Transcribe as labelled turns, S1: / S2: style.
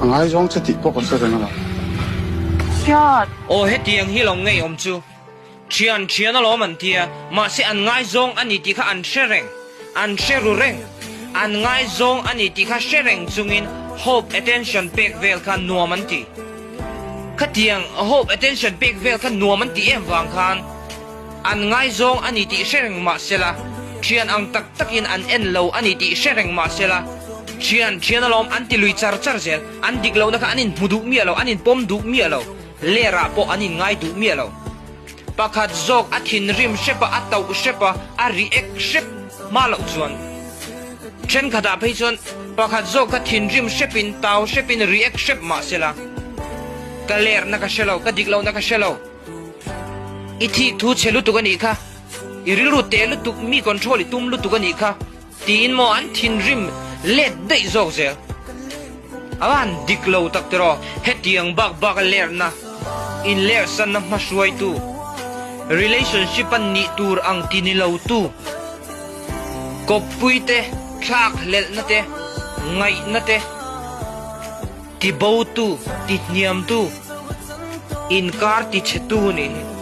S1: A ngaizawng che tih pawh ka hre reng a lo.
S2: Hriat.
S3: Aw hetiang hi lo ngeiawm chu. Thian thian alawm an tia, mahse an ngaizawng a ni tih kha an hre reng, an hre ru reng. An ngaizawng a ni tih kha hre reng chungin hope attention pek vel kha nuam an ti. Khatiang hope attention pek vel kha nuam an ti em vang khan an ngaizawng a ni tih hre reng mahsela, thian ang tak takin an en lo a ni tih hre reng mahsela, thian thian alawm an ti lui char char zel. An dik lohna kha an inhmu duh miah lo, an inpawm duh miah lo. Lerah pawh an inngai duh miah lo. Pakhat zawk a thinrim hrep a, a tauh hrep a, a react hrep hma loh chuan. Thenkhatah phei chuan pakhat zawk kha thinrim hrepin, tau hrepin react hrep mah sela, ka lerhna ka hre lo, ka dik lohna ka hre lo. I thik thu chhe lutuk a nih kha, i rilru teh lutuk, mi control i tum lutuk a nih kha. Tiin maw an thinrim let daih zawk zel. A va han dik lo tak tiraw? Hetiang bak bak a lerhna, inlerhsanna hmahruaitu, relationship a nih tur ang ti ni lo tu, kawppui te, thlak hlelhna te, ngaihna te, ti bo tu, ti hniam tu, inkar ti chhe tu nih hi.